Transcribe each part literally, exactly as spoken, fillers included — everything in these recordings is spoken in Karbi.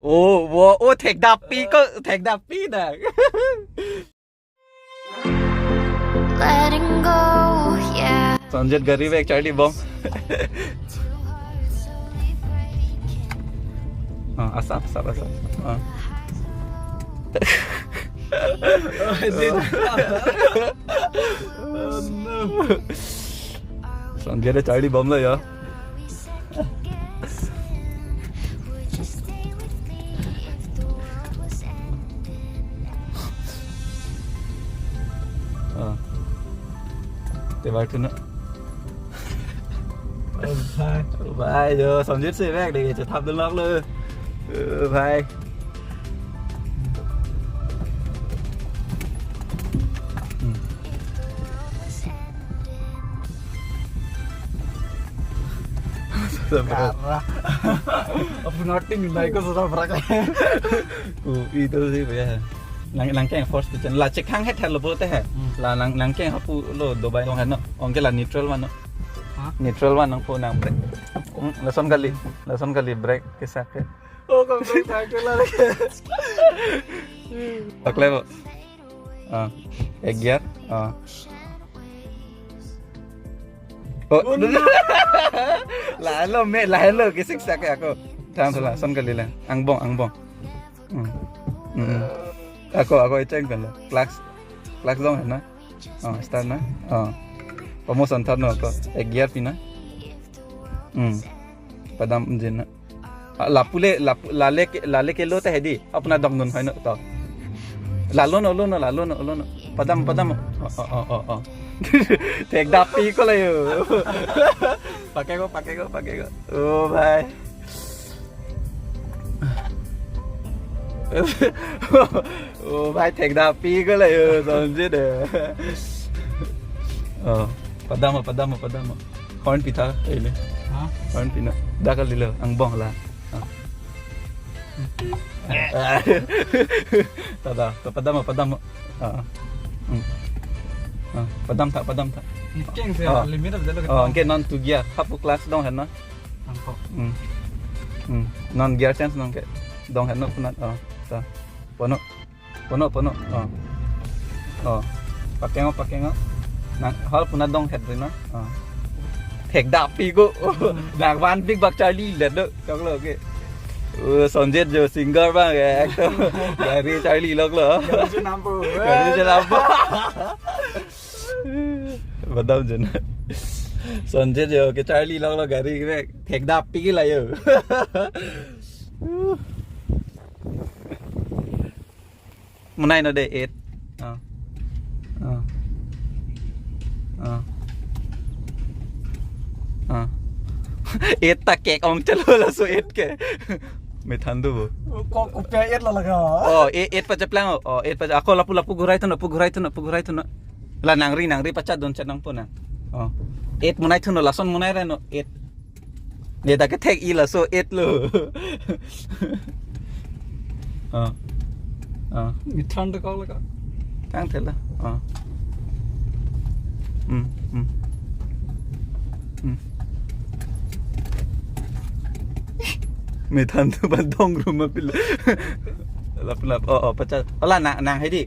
Oh, wo, oh, thekdapi ko, thekdapi da. Letting go, yeah. Sonjet gari bag Charlie bom. Ah, asap, asap, asap. Ah. Sonjet Charlie bom lo ya. Ah. Te bhai thu na. Oh, bhai. Oh, bhai, jo, Sonjet si bag de, che thap dun lok lo. Oh, bhai. Hmm. Kara. Apa nothing, like, sudah berak. Ku itu si ya. Nang, nangkeng first tu chen. La chek hang het helo bote he. Hmm. La nang, nangkeng hapu lo dobai dong heno. Ong ke la neutral mano. Hah? Neutral mano po nang brake. Hmm, lason kali. Lason kali brake kesak ke. Oh, kau brake sakit lah. Pakle bo. Ah, ek gear. Ah. Oh, oh, no. Lalo me, lalo kesik sak ako. Tham sala, son kali lang. Angbong, angbong. Hmm. Hmm. Ako, ako echeng kan lo. Clutch. Clutch dong na. Oh, start na. Oh. Promotion thar no ako. Ek gear pina. Hmm. Padam engine na. Ah, lapu le, lapu, lale ke, lale ke lo te hedi. Apuna dong nun hoi no to. Lalo no, lo no, lalo no, lo no. Padam, padam. Oh, oh, oh, oh, oh. Thekdapi ko la yo. Pakai ko, pakai ko, pakai ko. Oh, bhai. Oh, bhai, thekdapi ko la yo, Sonjet de. Oh, padam, padam, padam. Horn pitha, eh, le. Hah? Horn pina. Dakal dilo, angbong la. Ah. Tada, to padam, padam. Ah. Hmm. Ah, padam tha, padam tha. Keng se, ah, limit of jalo. Oh, ke non tu gear, hapu clutch dong hena. Angko. Hmm. Hmm. Non gear change non ke. Dong hena punat. Oh, ta. Pono. Pono, pono. Oh. Oh. Pakengo, pakengo. Nang hol puna dong het rina. Oh. Thekdapi ko. Nang van big bak Charlie let do. Kok lo ke. Oh, Sonjet jo singer bang ya, actor. Gari Charlie lok lo. Gari je nampo. Gari je nampo. Padam jen. Sonjet jo ke Charlie lok lo gari ke. Thekdapi ke la yo. Monai no de eight. Ah. Ah. Ah. Ah. Eight ta kek ong chalo laso eight ke. Methan do bo. Ko kopya eight la laga. Oh, eight, eight pachaplang. Oh, eight pacha. Ako lapu lapu ghurai thu na, pu ghurai thu na, pu ghurai thu na. La nangri nangri pacha don chet nangpo na. Oh. Eight monai thu no, lason monai ra no eight. Ye ta kethek-i laso eight lo. Ah. Ah. Methan to kok laka. Tang thela. Ah. Hmm, hmm. Hmm. Methan to ba dong room apil. Lap lap. Oh, oh, pacha. Oh, la nang, nang hedi.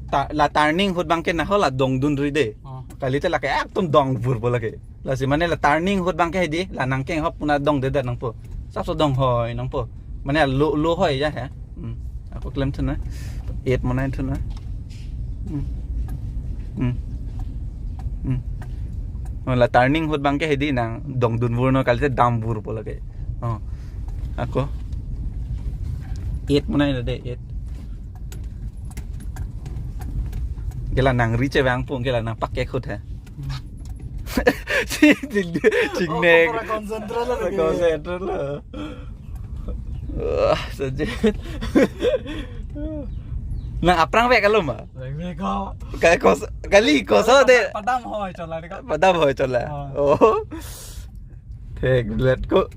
Ta, la turning ahut bang ke na hol la dong dun ri de. Oh. Kalite lake ekdom dong vur bo lake. Lasi mane la turning ahut bang ke hedi, la nangkeng hop puna dong dedet nangpo. Sapso dong hoi nangpo. Mane lo, lo hoi ya he. Hmm. Ako klem thu na. Eight monai thu na. Hmm. Hmm. Hmm. Oh, la turning ahut bang ke hedi nang dong dun vur no, kalite dam vur po lake. Oh. Ako. Eight monai na de, eight. Ke la nangri che vangpo, ke la nangpakek ahut he. Hmm. Ching, ching, chingnek. Oh, pura concentrate lo lagi. Concentrate lo. Wah, Sonjet. Nang aphrang vek alo ma? Vek vek ko. Ka-, kos-, kali koso de. Padam hoi chola de ko. Padam hoi chola. Oh. Oh. Thek let ko.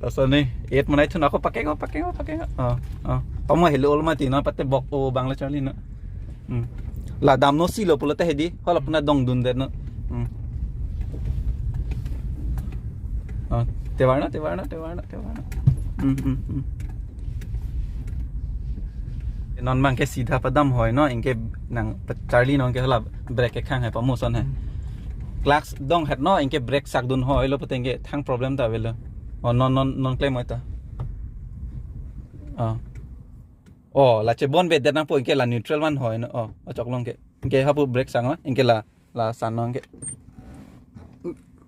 Laso ni, eight monai thu na, ako pakeng ko, pakeng ko, pakeng ko. Oh, oh. Pamo helo ol mati na, pate bok o bang la Charlie na. Hmm. La dam no si lo pulote hedi, hol puna dong dun det no. Hmm. Oh, te varna, te varna, te varna, te varna. Hmm, hmm, hmm. Non abang ke sida padam hoi no, anke nang pe-, charli non ke hala brake kekhang hai pamuson hai. Clutch dong het no, anke brake sakdun hoi lo pute anke thang problem ta avelo. Oh, non, non, non klem hoi ta. Oh. Oh, la chebonbe det nangpo, anke la neutral van hoi no. Oh, achok lo anke. Anke hapu brake sang no, anke la, la san no anke.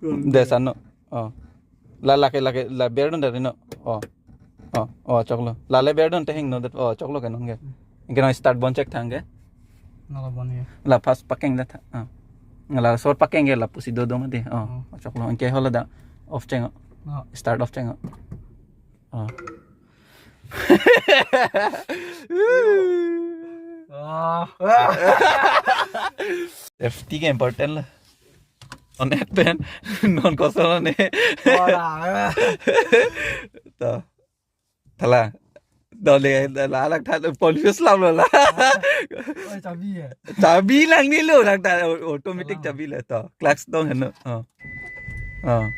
De san no. Oh. La, lake, lake, la berdun dari no. Oh. Oh, oh, choklo. La le berdun te hing no det. Oh, choklo ke non ke. Anke non start bon chek thang ke. Nala bon ya. La first pakeng det. Oh. La sor pakeng ke lapusi dodo mati. Oh, oh, choklo. Anke hala da off cheng. Oh. Start off cheng. Oh. Ah. Safety ke important la. Non et pen, non koson ne. Wala. To. Thala. Dole, la alak tha confuse lam lo la. Oi, chabi ya. Chabi lang ni lo, lang ta automatic. Salam. Chabi le to. Clutch dong heno. Oh. Oh.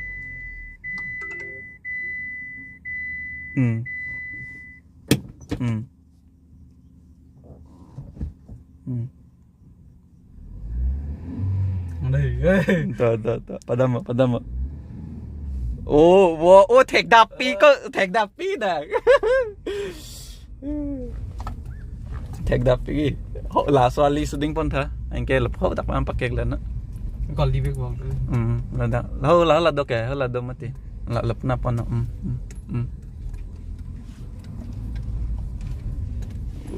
Hmm. Hmm. Hmm. Dei, eh. To, to, to. Padam, padam. Oh, wo, oh, thekdapi ko, thekdapi da. Thekdapi. Ho, laso ali suding pon tha. Anke lep ho tak pam pakek lana. Kol di bek bang. Hmm, lada. Lahu, lahu lado ke, lahu lado mati. La lep na pon. Hmm, hmm, hmm.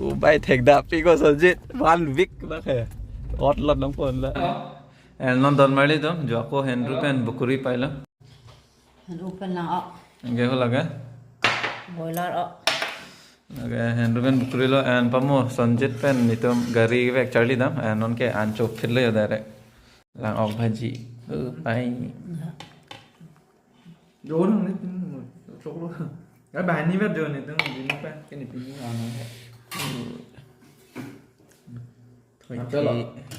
Oh, bai thekdapi ko Sanjit. One week na ke. Ot lot nang pon la. And non don marli to, jo ako Hendru pen bukuri pailo. Hendru pen lang o. Anke ho lake? Boiler o. Lake Hendru pen bukuri lo and pamo Sanjit pen nitum gari vek charli dam and non ke an chok khit lo yo direct. Lang ok bhaji. Oh, pai. Jon ni tin choklo. Ya bahani ber jon ni tin ni pa ke ni pini ano. Thoi. Chalo. Thi.